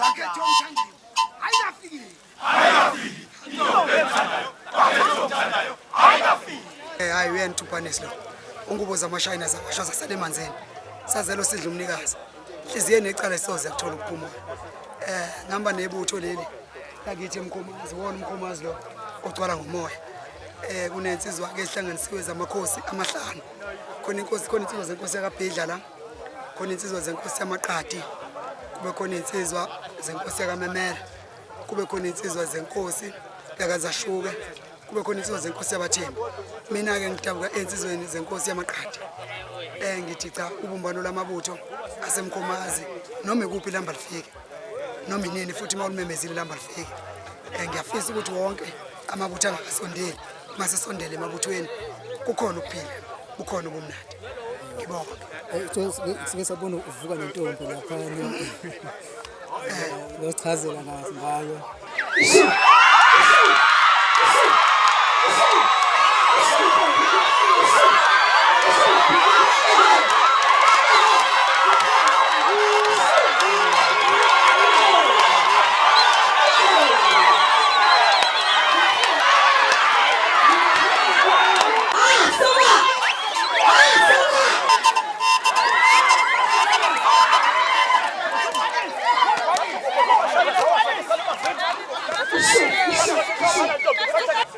Kwakhethe omthandayo. Ayikafiki. Ayikafiki. Intombi emthandayo. Kwakhethe omthandayo. Ayikafiki. Eh hayi uyena Thuphanisi lo. Ungubo zamashayina zawasha zasale emanzini. Sazelo sidla umnikazi. Inhliziyo enecala soze yakuthola ukuphumula. Eh ngihamba nebutho leli lakithi eMkhomazi, wona uMkhomazi lo ogcwala ngomoya. Eh kunensizwa ke ehlanganisiwe zamakhosi amahlanu. Khona inkosi, khona insizwa zenkosi yakaBhidla la. Khona insizwa zenkosi yamaQadi. Kube khona insizwa zenkosi yakaMemela. Kube khona insizwa zenkosi yakaZashuke. Kube khona insizwa zenkosi yabaThembu. Mina-ke ngidabuka ensizweni zenkosi yamaQadi. Ngithi cha, ubumbano lwamabutho aseMkhomazi noma ikuphi lihamba lifike, noma inini futhi uma ulimemezile lihamba lifike. Ngiyafisa ukuthi wonke amabutho angakasondeli masesondele emabuthweni, kukhona ukuphila, kukhona ubumnandi. Ngibonge. Sike sabona uvuka nentombi laphana. Ngosichazela ngayo.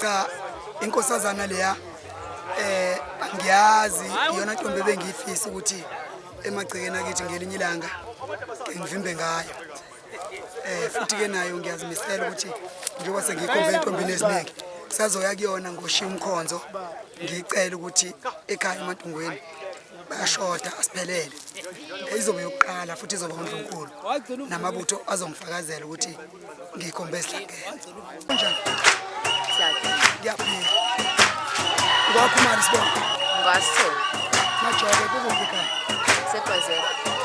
Cha, inkosazana leya angiyazi, iyona ntombi ebengiyifisa ukuthi emagcekeni akithi ngelinye ilanga ngivimbe ngayo. Futhi ke nayo ngiyazimisela ukuthi njengoba sengiyikhombe entombini eziningi sazoya kuyona ngoshiya umkhonzo, ngiyicela ukuthi ekhaya eMantungweni bayashoda, asiphelele. Izobe yokuqala futhi izoba uNdlunkulu namabutho azongifakazela ukuthi ngiyikhombe esihlangene. Kunjani? Ngiyaphila. Ngwakhumalo sibongo. Ngasithole. Majobe kukuphi ekhaya? Segwazela.